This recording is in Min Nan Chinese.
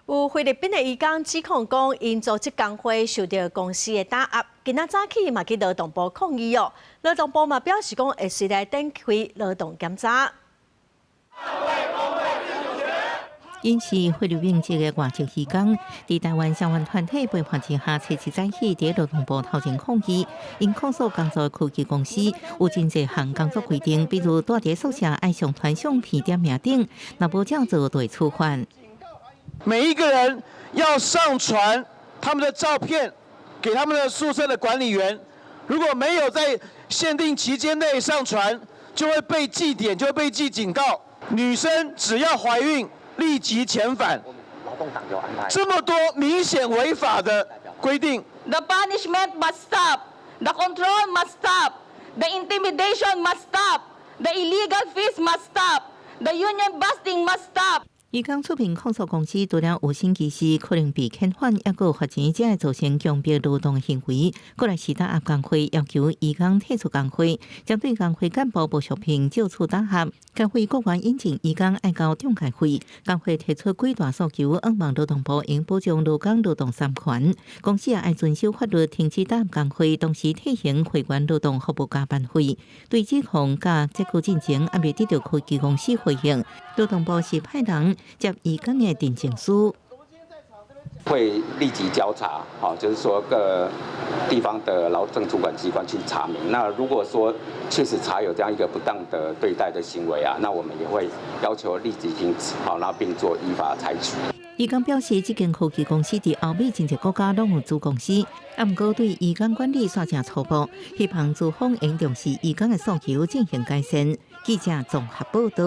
有菲律賓的移工指控講，𪜶組織工會受著公司的打壓，今仔早起嘛去勞動部抗議哦。勞動部嘛表示講會隨來展開勞動檢查。𪜶是菲律賓籍的外籍移工，佇台灣相關團體陪伴之下，初七早起佇勞動部頭前抗議。𪜶控訴工作的科技公司有真濟項工作規定，比如蹛佇宿舍愛上傳相片點名等，若無照做就會處罰。每一個人要上傳他們的照片給他們的宿舍的管理員，如果沒有在限定期間內上傳，就會被記點，就會被記警告。女生只要懷孕，立即遣返。這麼多明顯違法的規定。 The punishment must stop. The control must stop. The intimidation must stop. The illegal fees must stop. The union busting must stop. 移工出面控訴公司，除了有薪歧視可能被遣返，抑閣有罰錢，才會造成強迫勞動行為。過來是打壓工會，要求移工退出工會，針對工會幹部無續聘，照處打壓。工會國外引進移工愛交中介費，工會提出幾大訴求，向望勞動部應保障勞工勞動三權，公司也愛遵守法律，停止打壓工會，同時退還會員勞動服務加班費。對指控佮結果進前，猶未得到科技公司回應。勞動部是派人接移工的陳情書，會立即交查，好，就是說各地方的勞政主管機關去查明。那如果說確實查有這樣一個不當的對待的行為啊，那我們也會要求立即停止，好，然後並做依法裁處。移工表示，這間科技公司佇歐美真濟國家攏有子公司，啊，毋過對移工管理煞誠粗暴，希望資方應重視移工的訴求進行改善。記者綜合報道。